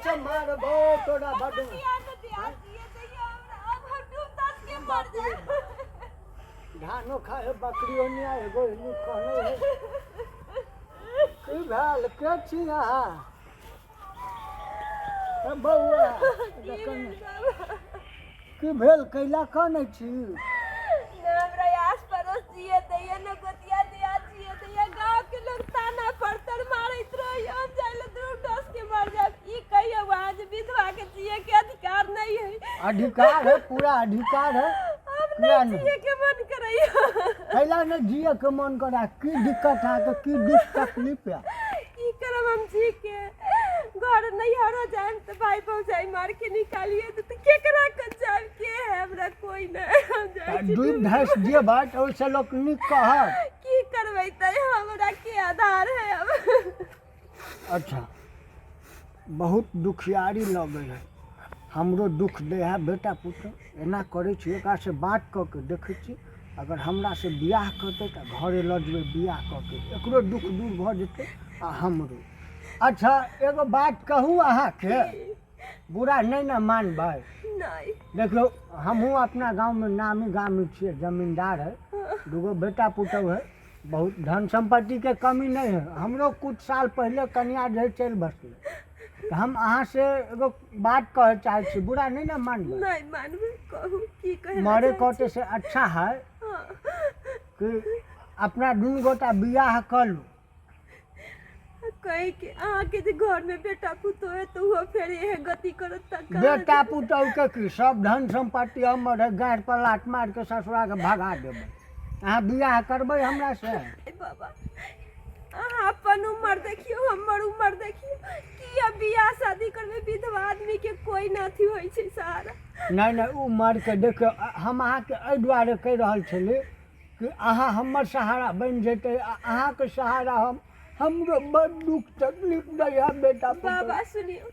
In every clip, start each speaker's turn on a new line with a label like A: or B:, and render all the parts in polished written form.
A: से मारबो तोरा बड धानो खाए बकरियो नहि आए एगो एनी कहने है की भेल के छी अहाँ ए बौआ जखन की भेल कैला कनै छी
B: ने हमरा आस पड़ोस जिए दैया ने गोतिया दिया जिए दैया गांव के लोग ताना पड़तर मारैत रही हम जाइले दूर डस के मर जाब ई कहियो वहाँ जे विधवा के जिए के अधिकार नहीं है
A: अधिकार है पूरा अधिकार है
B: हम
A: किया
B: नहीं
A: नहीं?
B: जिए के मन करैया
A: कैला ने जिए के मन करा की दिक्कत है के की दुख तकलीफ है
B: की करब हम जी के घर नैहरो जाएम तऽ भाई भौजाई मार के निकालिए तऽ केकरा के जाएम के है हमरा कोई नहीं हम जाइ छी
A: डूब धस जे बात ओहिसँ लोक नीक कहत
B: की करबै तऽ हमरा के आधार है अब
A: अच्छा बहुत दुखियारी लगै है हमरो दुख दै है बेटा पुतहु एना करै छी एकरासँ बात कऽ के देखै छी अगर हमरासँ बियाह करतै तऽ घरे लऽ जेबै बियाह कऽ के एकरो दुख दूर भऽ जेतै आ हमरो अच्छा एगो बात कहू अहाँके बुरा नहि ने मानबै
B: नहीं
A: देखियौ हमहूँ अपना गाँवमे नामी गामी छियै जमींदार है दूगो बेटा पुतहु है बहुत धन सम्पत्तिके कमी नहि है हमरो किछु साल पहिले कनिआँ जे चलि बसलै तऽ हम अहाँसँ एगो बात कहै चाहै छी बुरा नहि ने मानबै
B: नहीं मानबै कहू की कहै
A: मरे कटे से अच्छा है कि अपना दुनू गोटा बियाह कऽ लू
B: कहे के अहाँ के जे घर में बेटा पुतोह है तो वो फेर इहे गति करत त कहाँ
A: बेटा
B: जेबै?
A: पुतहुके की सब धन सम्पत्ति हमर है गाड़ि पर लात मारि कऽ ससुराके भगा देबै अहाँ बियाह करबै हमरा से
B: ए बाबा अहाँ अपन उम्र देखियौ हमर उम्र देखियौ की अब बियाह शादी करबै विधवा आदमी के कोई ना अथी होइ छै सहारा
A: नहि नहि उमरके देखियौ हम अहाँके एहि दुआरे कहि रहल छली कि अहाँ हमर सहारा बनि जेतै आ अहाँके सहारा हम हमरो बड़ दुख तकलीफ दै है बेटा पुतहु।
B: बाबा सुनियौ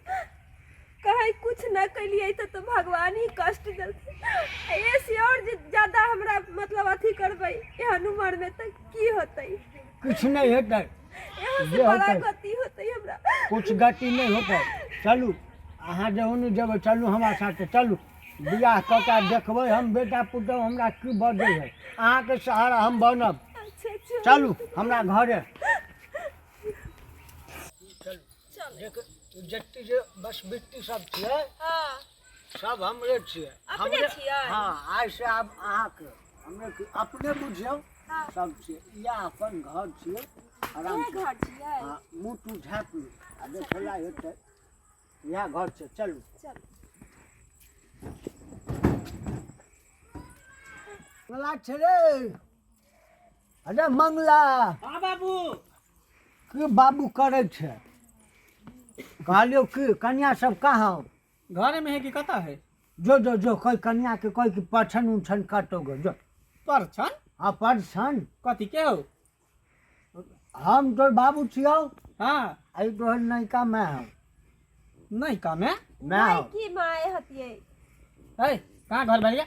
B: कहीं कुछ न कलियै तऽ तो भगवान ही कष्ट देलथिन एसे और जे ज्यादा हमरा मतलब अथी करबै एहन उम्र में तऽ की होतै
A: किछु नहि हेतै
B: एहन से
A: जे
B: बड़ा
A: होतै।
B: गति होतै हमरा
A: किछु गति नहि होतै चलू अहाँ जे ओन्नी जेबै चलू हमरा साथे चलू बियाह कऽ कऽ देखबै हम बेटा पुतहु हमरा की बजै है अहाँके सहारा हम बनब
B: अच्छा अच्छा
A: चलू हमरा घरे
B: चलू
A: देख जत्ती जे बस बिट्टी सब छियै
B: हाँ
A: सब हमरे छियै
B: अपने छियै?
A: हाँ आइ से आब अहाँके हमरे की अपने बुझियौ
B: हाँ।
A: सब छियै इएह अपन घर छियै आराम
B: इएह
A: से
B: घर छियै
A: हाँ मुँह तू झाँप लू आ देखला हेतै इएह घर छै चलू
B: चलू
A: मंगला छै रे अरे मंगला
C: हाँ बाबू
A: की बाबू करै छै कहलियौ की कनिया सब कहाँ
C: घरे में है कि कतऽ है
A: जो जो जो कोई कनिया के कोई की परछन उछन कटोगे जो
C: परछन
A: हाँ परछन
C: कथी के हो
A: हम तोर बाबू छियौ
C: हाँ
A: आई तोहर नयका मैं हूँ
C: नहीं काम है
A: मैं
B: माय
A: हूँ
B: की माय हतियै
C: है कहाँ घर भरिया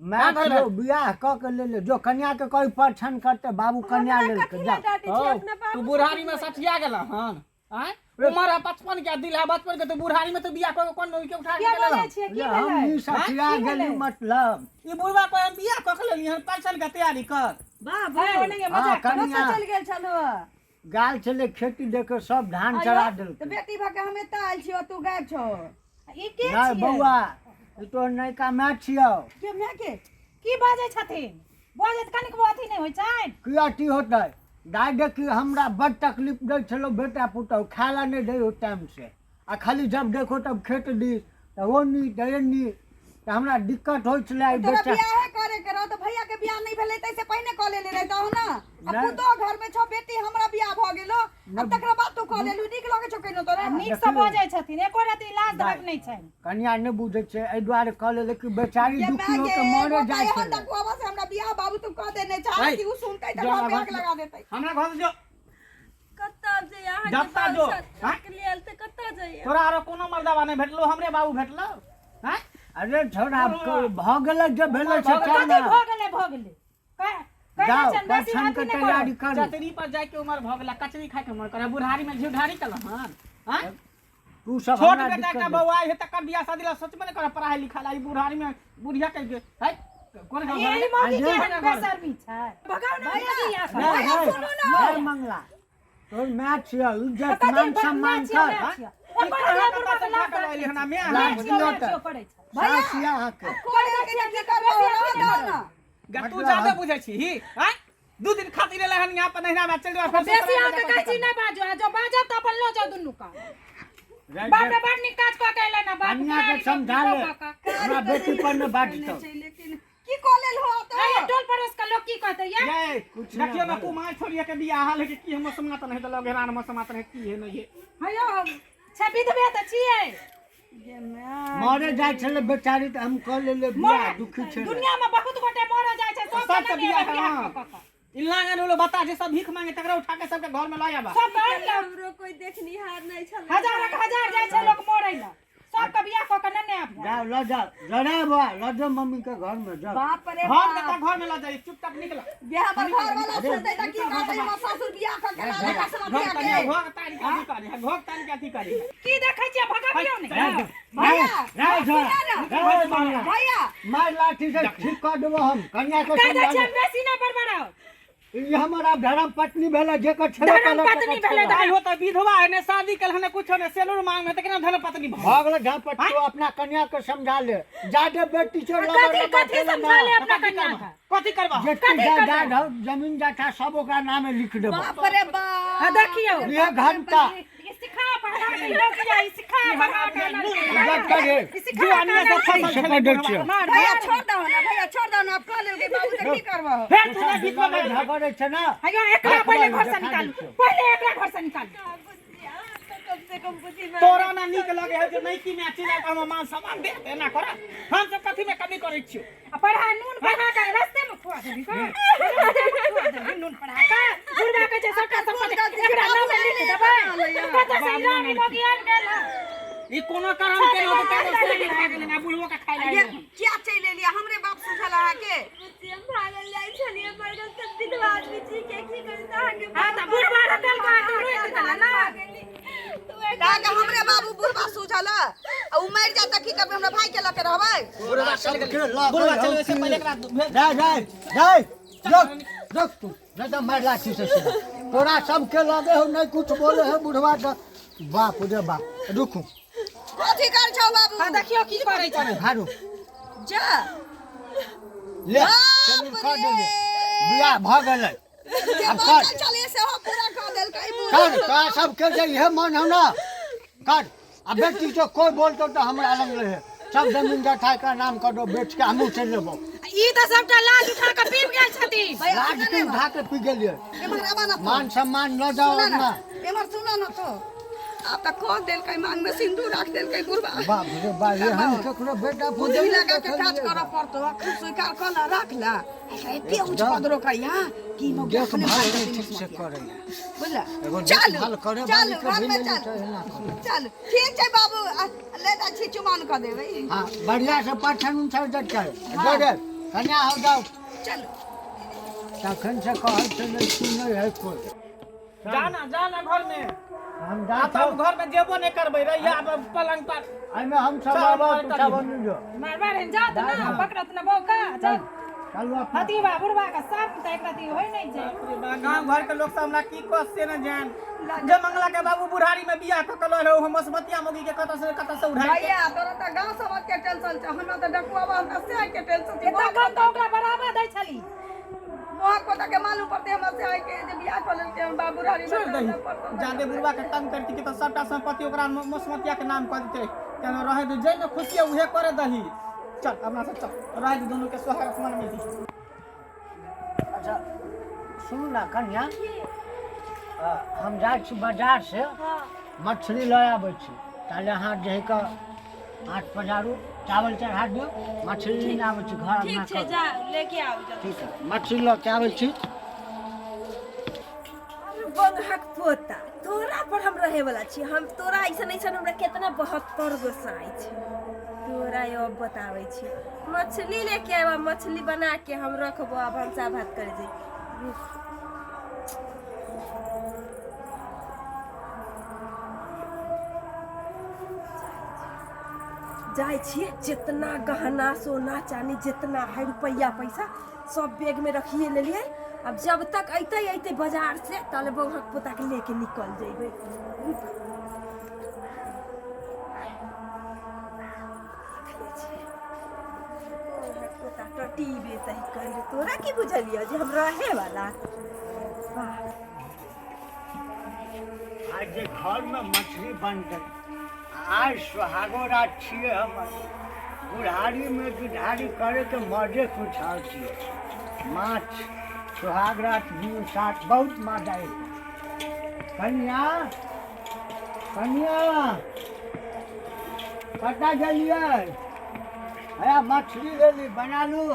A: मैं
C: कहाँ घर
A: छियौ बियाह कऽ के ले ले जो कनिया के कोई परछन करते बाबू कन्या
B: हमरा
A: लेल
B: कथी
A: के
B: लए
A: जा
B: डाँटै
C: हौ,
B: छी अपना
C: तू
B: बाबू से
C: बुढ़ारी में
B: पुछबै।
C: सठिया गेल हन आँय उमर है 55 के दिल है 55 के तो बुढ़ारी में तो बियाह कऽ के कोन के उठा के
D: किया
C: गेल
D: बोलै
C: हन
D: छियै की
A: ले, हम
D: भेलै
A: ही सठिया
D: की
A: गेली
D: भेलै?
A: मतलब
C: ई बुढ़वा को हम बियाह कऽ के लेली हन परछन के तैयारी कर
D: बाबू है ओनहिये
A: हाँ,
D: मजाक
A: कनिया।
D: कतऽ चलि गेल छलहो
A: गाल छलै खेती देख के सब धान चढ़ा
D: तऽ
A: देलकै
D: बेटी भऽ के हम एतऽ आयल छियौ तू गायब छौ ई के
A: नहि
D: छियै
A: बौआ ई तोहर नयका माय छियौ
D: के माय के
E: की बाजै छथिन बाजैत कनिकबो अथी नहि होइ छनि
A: की अथी होतै दाइ देखी हमरा बड़ तकलीफ दै छलौ बेटा पुतहु खाय लए नहि दै हो टाइमसँ आ खाली जब देखो तब खेत दिस तऽ ओन्नी तऽ एन्नी तऽ हमरा दिक्कत होइ छलै एहि
D: तोरा
A: बेटा
D: बियाहे करे के रहो तऽ भैया के बियाह नहि भेलै तैसे पहिने कऽ लेने रहितौ ने आ
A: नहि।
D: पुतोह घर में छौ बेटी हमरा बियाह भऽ गेलो अब तकरा बाद तू कऽ लेलू नीक लगै छौ केनो तोरा
E: नीकसँ बजै छथिन एको रति लाज धक नहि छनि
A: कनिया नहि बुझै छै एहि दुआरे कऽ लेलै कि बेचारी
D: ये
A: दुखी
D: माय
A: हो
D: गे
A: के मरे
D: एगो
A: जाइ
D: तऽ एहन
A: छलै
D: डकुआवा से हमरा बियाह बाबू तू कऽ देने चाहे
C: ऐ,
D: कि उ सुनतै तऽ
C: जो
D: घर में
C: हमरा
D: आग लगा देतै
C: हमरा घर से जो
B: कतऽ जइयै अहाँके
C: जत्ता जो,
B: बाबू
C: आँय?
B: के लेल तऽ कतऽ जइयै
C: तोरा आरो कोनो मर्दाबा नहि भेटलो हमरे बाबू भेटलो आँय
A: अरे छोड़ा भऽ गेलै जे भेलै से
C: भऽ
A: चल
E: कथी
A: ने
E: भऽ गेलै भऽ गेलै कहि
A: जाओ
E: दै छनि बेसी
A: परछन
E: अथी
A: के
E: नहि
A: तैयारी
E: करू
A: करू
C: चतरी पर जाके उमर भऽ गेला कचरी खाके मन करे बुढ़ारी में घिउढारी कल हन आँय
A: तू सब
C: छोट
A: हमरा
C: बेटा
A: दिक्कत
C: एकटा
A: दै।
C: बौआ है तकर बियाह शादी ला सोचबे नहि करब पढ़ाई लिखाई ला ई बुढ़ारी में बुढ़िया के है कोन गाँव
E: यही
C: घर
E: मौगी
A: अरे,
E: के बेशर्मी छै भगाओ ना मौगी यहाँ से।
A: नहीं,
D: भैया,
A: नहीं,
D: सुनू ना।
A: नहीं मंगला तोर मैच छियै इज्जत
E: कथी
A: मान
E: पर
A: सम्मान
E: मैच छियै,
A: कर
E: मैच छियै। ओ बड़ा जे बुढ़बा के लाज
C: अयली हन,
E: राखै छै।
C: मैं
A: लाज
E: मैच छियै,
A: दियौ
E: मैच
A: तऽ।
E: छियै, करै छै।
A: सास छियै अहाँके
D: कोई के की करबो रह दो ना
C: गा तू
A: मतलब
C: ज्यादा बुझै छी ही हैं दू दिन खातिर एलै हन यहाँ पर नहिरा में चलि जेबै फेर
E: बेसी अहाँके कहै छी नहि बाजू आ जो बाजब तऽ अपन लऽ जाउ दुनू के बाप रे बड़ नीक काज कऽ के एलै ना बाप
A: कन्या के समझा ले हमरा बेटी पर ने बाजतौ
D: लेकिन की कऽ लेल हो तो
E: अरे टोल पड़ोस के लोग की कहतै या
C: ये
A: कुछ
C: देखियो
A: नहि
C: ना कुमार छोड़िया के बियाह हाल है कि की हम समात नहीं तो लगे रान हम समात नहीं की है नहीं है
E: हयो छै विधवे तऽ छियै
A: मरे जाइ छलै बेचारी तऽ हम कऽ लेलियै बियाह
E: मरे
A: दुखी छलै
E: दुनिया में बहुत गोटे मरऽ जाइ छै सब
C: सबके
E: के
C: बियाह
E: बियाह
C: हाँ।
E: कऽ कऽ कऽ।
C: इ लांगन वाला बता जे सब भीख मांगे तकरा उठा के सबके घर में लऽ आबा
E: सब के आनि लऽ
B: हमरो कोई देखनिहार नहीं छलै
E: हजारक हजार जाइ छै लोक मरै लए सबके बियाह कऽ कऽ नेने आबिहे
A: जाओ लऽ जाओ जरा बौआ लऽ जाओ मम्मी के घर में जाओ
D: बाप रे
C: हम
D: बाप
C: के घर में लऽ जाइ चुपचाप निकल
D: जे हमर घर वाला सुनतै तऽ की कहतै हमर ससुर बियाह कऽ के लाले का
C: घर
D: समझिया
C: तनी
D: के
C: घोक तान के अथी करी घोक तान के अथी करी
E: की देखै छियै भगाबियौ ने
D: भैया
A: भैया
D: सुनऽ ना भैया
A: मार लाठी से ठीक कऽ देबो हम कन्या के
E: कहि दै
A: समझा
E: छियै
A: ले।
E: बेसी नहि बड़बड़ाउ
A: ई हमर आब धर्म पत्नी भेलै जेकर छेबे
E: धर्म
A: केलै
E: पत्नी
A: तेकर
E: भेलै
A: छेबै।
C: आई हो त विधवा है ने शादी कल हने कुछ ने सेलूर मांग में त केना धन पत्नी भऽ
A: भऽ गेलै धर्म पत्नी तू अपना कन्या के समझा ले जादे बेटी छौ लबर
E: कथी
A: लबर
E: कथी
A: खेले
E: समझा ले
A: ना।
E: अपना कन्या के
C: कथी करबा
A: जेती
E: कथी करबै?
A: जायदाद हौ जमीन जाथा सब ओकरा नामे लिख देबो
D: बाप रे बाप
E: आ देखियौ
A: लिअ घंटा
E: ई सिखा पढ़ा के लड़की ई सिखा पढ़ा के
A: इज्जत करे
E: ई सिखा
C: जुआनिया
E: के
C: सब फसल
A: से
C: छलै
A: कह दै छियौ
E: मार
D: भैया
E: मार
D: छोड़ दहो ना भैया छोड़ दहो ना अब कह लेलकै बाबू तऽ की करबहो
C: फेर तू ने बीच में
A: झगड़ै छै ना
E: हयो एकरा पहिले घर से
A: देखा
E: निकालू
A: दै छियौ।
E: पहिले एकरा घर से निकालू
B: कम से कम बुद्धि में
C: तोरा ना नीक लगे है जे नहीं की में चिल्ला के हम मान सम्मान दे एना कर हम सब कथी में कमी करै छियो
E: आ पढ़ा नून पढ़ा के रास्ते में खुआ देबी का रास्ते में खुआ देबी नून पढ़ा के बुढ़वा के जे सबटा संपत्ति एकरा नाम लिख देबै कतऽ से ईरानी मोगी आबि गेल हँ
C: ई कोनो करम के लोग के से के खा गेलै ना बुढ़बो के खाइ
D: ये
C: लागे
D: क्या चलि एलियै हमरे बाप सुझल अहाँके
B: बुद्धि हम भागल जाइ छलियै मर गेल तऽ विधवा आदमी छी के की करी तऽ अहाँके
E: हँ तऽ बुढ़वा रखल का तऽ रोकि देला ना
D: अहाँके हमरे बाबू बुढ़बा सुझल आ उ मरि जात तऽ की करबै हमरा भाई के लऽ के रहबै
C: बुढ़वा चल
A: सबके
C: गेलै
A: लऽ
C: बुढ़वा
A: गेल
C: चल
A: हौ
C: से
A: की?
C: पहिले एकरा भेज
A: जा जा जा रुक रुक तू नहीं तो मार लाठी से सीधा तोरा सबके लगे हो नहीं कुछ बोले है बुढ़वा तो बाप रे बाप रुकू
D: कथी कर छौ बाबू
E: हँ देखियौ की करै छै
A: भारू
D: जा
A: ले
D: बाप
A: चलू कर
D: रे।
A: देलियै बियाह भऽ गेलै
D: जे
A: आब कर
D: बाँचल छलै सेहो पूरा कऽ देलकै
A: कर तोरा सबके जे इहे मन हौ ना कर आ बेटी जो कोई बोलतो तो हमरा लग रहे सब जमीन जथा के नाम कर दो बेच के हमहूँ चलि लेबो
E: ई तऽ सबटा लाज उठा कऽ पीब गेल छथिन
A: लाज के उठा के पी गेलियै
D: एम्हर आबा ना
A: मान सम्मान न जाओ
D: सुना ना
A: अपना
D: एम्हर सुना ना तो आब तऽ कऽ देलकै मांग में सिंदूर राख देलकै बुढ़बा
A: बाप रे बाप ये हम केकरो बेटा
D: बुद्धि
A: पुतोहु
D: लगा के काज
A: देखलियै।
D: करऽ पड़तौ अखन स्वीकार कऽ ले राख ले एते ऊँच पद रोकैया कि मौका अपने
A: देखभाल
D: भाग
A: नहि
D: जेतै
A: ठीक से
D: मौका।
A: करैया
D: बुझला
A: एगो
D: चल
A: देखभाल करे
D: चल
A: वाली के
D: घर में
A: भी
D: चल
A: लेने छै, एना करे।
D: चल ठीक छै बाबू ले जाइ छी चुमान कऽ देबै
A: हाँ बढ़िया से पाछन उछल देतै दे दे कन्या हो जाओ
D: चल
A: तखन से कहै छै नहि सुनै है कोइ
C: जाना जाना घर में
A: हम जा
C: आब तऽ हम घर में जेबो नहि करबै रहिया आब पलंग पर
A: एहिमे हम सब
C: चल,
A: आबऽ
C: मार
A: तू
C: करी।
A: सब नहीं जो
E: मारबा रे जात ना पकड़त ना बौका चल
A: चलू अपना
E: हती बा बुढ़वा के साफ तऽ एकरा ती होय नहि छै
C: बाप रे बा, गाँव घर के लोग सब हमरा की कह से न जान जे मंगला के बाबू बुढ़ारी में बियाह कऽ के लऽ हम मसमतिया मोगी के कतऽ से कतऽ से उठाइ के
D: भैया तोरा तऽ गाँव समाज के टेंशन छै हमरा तऽ डकुआ हमरा से के टेंशन छै
E: एतऽ कम तऽ ओकरा बराबर दै छली
D: मोहक पोता के मालूम पड़ते हमरा से आइ के जे बियाह कऽ लेलकै हम बाबू रानी
C: छोड़ दही जादे बुढ़वा के तंग करती के तऽ सबटा संपत्ति ओकरा मसमतिया के नाम कऽ देतै तेना रहे दे जाहि में खुशी है उहे करे दही चल अपना सब चल रहे दे दुनू के सोहाग आसमान में दी
A: अच्छा सुनू ना कन्या हम जाइ छी बाजार से मछली लऽ आबै छी ताले अहाँ जे के आँट पजारू चावल चढ़ा दियौ मछली लेने आबै छी घर
B: ठीक
A: अंगना
B: छै
A: करू।
B: जा लेके आउ जल्दी
A: ठीक है मछली लऽ के आबै छी
B: बंगहक पोता तोरा पर हम रहे वाला छी हम तोरा ऐसन ऐसन हमरा केतना 72 गोसाई छै तोरा यो बताबै छी मछली लेके आबा मछली बना के हम रखबो आ भनसा भात कर जे जाइ छियै जितना गहना सोना चानी जितना है रुपैआ पैसा सब बैगमे रखिए लेलियै। आब जब तक अयतै अयतै बाजार से ताले बौहक पोताके लेके निकल जइबै। रखले छियै बौहक पोता टटीबे सही कहि तोरा की बुझलियै जे हम रहे वाला। वाह
A: आज जे घरमे मछली बनतै, आज सोहागो रात छियै हमर। बुढ़ारीमे दुधारी करैके मजे कुछ और छियै। माछ सोहाग रात दिन साथ बहुत मजा अयतै। कनिया कनिया कतऽ गेलियै? हया मछली लेली बना लू।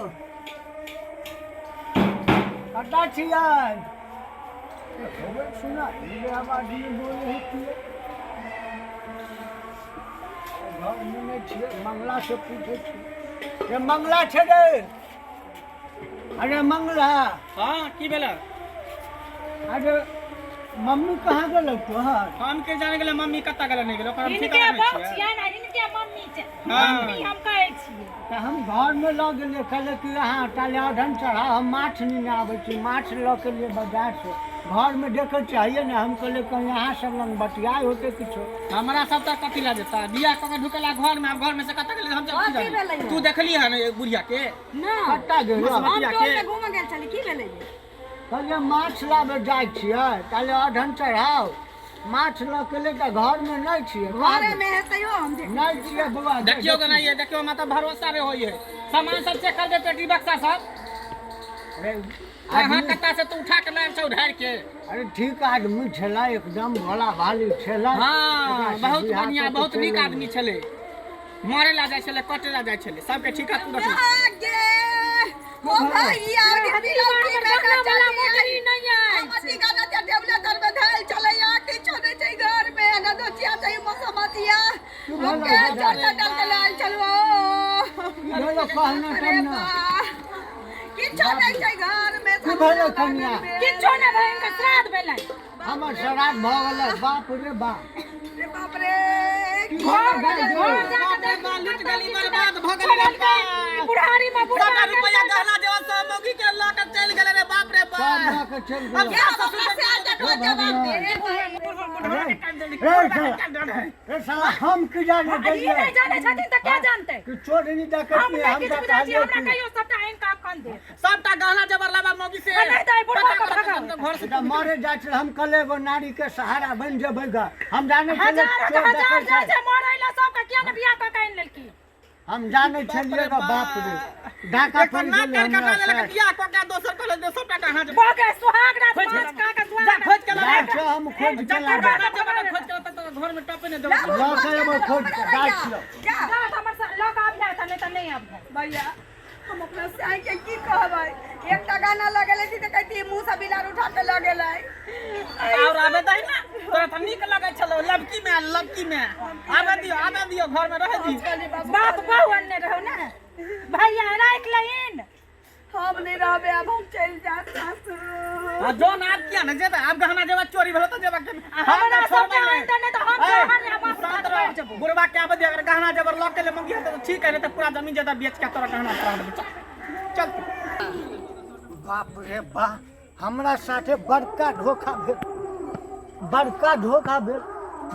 A: कतऽ छियै? सुना आदमी बोलै है कि घरमे नहि छियै। मंगलासँ पूछै छियै। रे मंगला छै रे? अरे मंगला।
C: हाँ, की भेलै?
A: अरे मम्मी कहाँ गेलै तोहर?
C: हम के जाने गेलै मम्मी कतऽ गेलै नहि गेलै, ओकर हम
E: हिनके
C: ठिकाना नहि
E: बहू
C: छियै।
E: छियनि आ हिनके मम्मी छै।
C: हाँ।
E: मम्मी हम कहै छियै।
A: तऽ हम घरमे लऽ गेलियै, कहलियै कि अहाँ ताले अधन चढ़ा, हम माछ नेने आबै छी। माछ लऽ के लिए बाजारसँ घरमे देखै चाहिए ने। हम कहलियै कहीं अहाँ सब लग बतियाइ होतै किछो।
C: हमरा सब तऽ कथी लए जेता? बियाह कऽ के ढुकेला घरमे, आब घरमे से कतऽ गेलै हम सब की
D: कथी
C: जानी?
D: भेलै?
C: तू देखली हन बुढ़िया के?
D: ना।
A: कतऽ गेल?
D: हम
C: मसमतिया
D: टोल
C: के
D: में घूमऽ गेल छली। की भेलै?
A: कहलियै माछ लाबे जाइ छियै, ताले अधन चढ़ाउ। माछ लऽ के ले तऽ घरमे नहि छियै।
D: घरे में हेतै हो, हम देख
A: नहि छियै बौआ।
C: देखियौ के नहीं है, देखियौ हमरा तऽ भरोसा रे होई है। सामान सब चेक कर दे, पेटी बक्सा सब।
A: अरे
C: अहाँ
A: आदमी
C: कत्ता से तू उठा के लायल छौ ढारि के?
A: अरे ठीक आदमी छलै, एकदम भोला भाली छलै।
C: हाँ,
A: ओकरा से
C: बहुत
A: बियाह
C: बढ़िया
A: कऽ के
C: बहुत
A: चलि
C: नीक
A: एलियै।
C: आदमी छलै, मरे ला जाइ छलै, कटे ला जाइ छलै, सबके ठीका तू रखी।
D: आगे ओ भैया के बिलौकी बेटा चली
E: नहि
D: हम अथी गाना ते टेबले तर में धैल छलैया, किछो नहि छै घर में, न दोचिया छै मसमतिया।
A: की
D: हम
A: भेलौ
D: के
A: दादा?
D: चोर चटल के लायल छलौ।
A: की भेलौ कहने
D: अरे
A: तब ने।
D: बा, किछो नहि छै घर में।
A: की भेलौ कनिया?
E: किछो नहि भेल, हिनकर श्राद्ध भेलै।
A: हमर श्राद्ध भऽ गेलै? बाप रे बाप।
D: रे बाप रे।
A: की भेलौ दाइ गे?
E: घर जा
C: बाप
E: कऽ
C: रे बा, लुटि गेली, बर्बाद भऽ गेली रे
E: छोड़लकै
C: बा।
E: ई बुढ़ारी में बुढ़ा
C: सबटा रुपैआ गहना जेवर सब मौगी के लऽ के चलि गेलै रे बाप रे
A: सब
C: बाप।
A: लऽ के चलि
C: अब
A: गेलै।
C: सास ससुर
D: हमरा से आज
A: हे
D: जवाब दे।
A: भगवान। रे साला, रे साला, हम की जाने
E: ई
A: गेलियै
E: नहि जानै छथिन तऽ के जानतै?
A: कि चोर नहीं
E: हम
A: डकैत
E: नहि
A: हम
E: किछु
A: तऽ
E: बुझै छी।
A: कहलियै
E: हमरा
A: कि
E: कहियो सबटा आनि कऽ अखन दे।
C: सबटा गहना जेवर लाबा मौगी से।
E: आ नहि तऽ एहि बुढ़बा के
C: पता करत
E: भगाउ।
C: हम तऽ घर से
A: तऽ मरे जाइ छलै। हम कहलियै एगो नारी के सहारा बनि जेबै ग। हम जानै छलियै
E: हजार
A: चोर
E: हजार
A: डकैत
E: जाइ
A: छै।
E: छै मरै लए सबके, किया ने बियाह कऽ के आनि लेलखिन?
A: हम जानै छलियै ग। बाप रे, डाका
C: एकर
A: पड़ि
C: नाक
A: गेलै
C: कान
A: हमरा
C: कटा लेलक
A: से।
C: बियाह कऽ के दोसर कहले जे सबटा गहना जेवर
E: भऽ गेल सुहाग रात
C: खोजि
E: माछ
C: के
E: खा कऽ
C: जा
E: सुहाग
C: खोजि के लाबा।
A: जाइ छियौ हम खोजि के
C: जते
A: लाबै।
C: गहना जेवर खोजि के लाबा तब घर में टपे नहि देबै।
A: लऽ के एबै खोजि के, जाइ छियौ।
D: जा।
E: जा तऽ हमर लऽ कऽ आबि जायत, नहि तऽ नहि आबि जायत।
D: भैया, हम अपना साई के की कहबै? एकटा गाना लगेले छी तऽ कहती मुँह से बिलार उठा के लऽ गेलै।
C: और आबे दही ना, तोरा तऽ नीक लगै छलौ लबकी में, लबकी में आबे दियो, आबे दियो, घर में रहे दियो।
E: बाप बहु अनने रहौ ने भैया, राखि लहीन।
D: हम नहि रहबै आब, हम चलि जायब सासुर।
C: आ जोन आब किया ने जेबै? आब गहना जेबै चोरी भेलो तऽ जेबै।
E: हमरा सबके आनि दे, नहि तऽ हम तोहर रे बाप
C: शांत
E: मरि
C: रह
E: जेबौ।
C: बुढ़वा के आबे दे। अगर गहना जेवर लऽ के ले मंगी तऽ ठीक है, नहीं तऽ पूरा जमीन जायदाद बेच के तोरा गहना तोरा देबै। चल चल।
A: बाप रे बा, हमरा साथे बड़का धोखा भेल, बड़का धोखा भेल।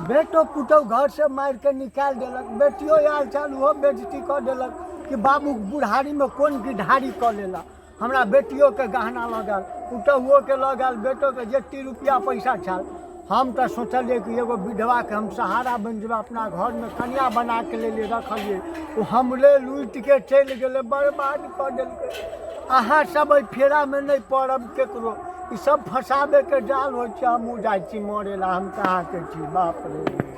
A: बेटो पुतहु घरसँ मारि कऽ निकालि देलक। बेटियो आयल छल, ओहो बेजती कऽ देलक कि बाबू बुढ़ारीमे कोन गिढ़ारी कऽ लेलक। हमरा बेटियोके गहना लऽ गेल, पुतहुओके लऽ गेल, बेटोके जते रुपैआ पैसा छल। हम तऽ सोचलियै कि एगो विधवाके हम सहारा बनि जेबै, अपना घरमे कनिआँ बना कऽ लेलियै, रखलियै, ओ हमरे लूटिके चलि गेलै, बर्बाद कऽ देलकै। अहाँ सब एहि फेरामे नहि पड़ब ककरो, ई सब फँसाबैके जाल होइ छै। हमहूँ जाइ छी मरै लए, हम कहाँके छी? बाप रे।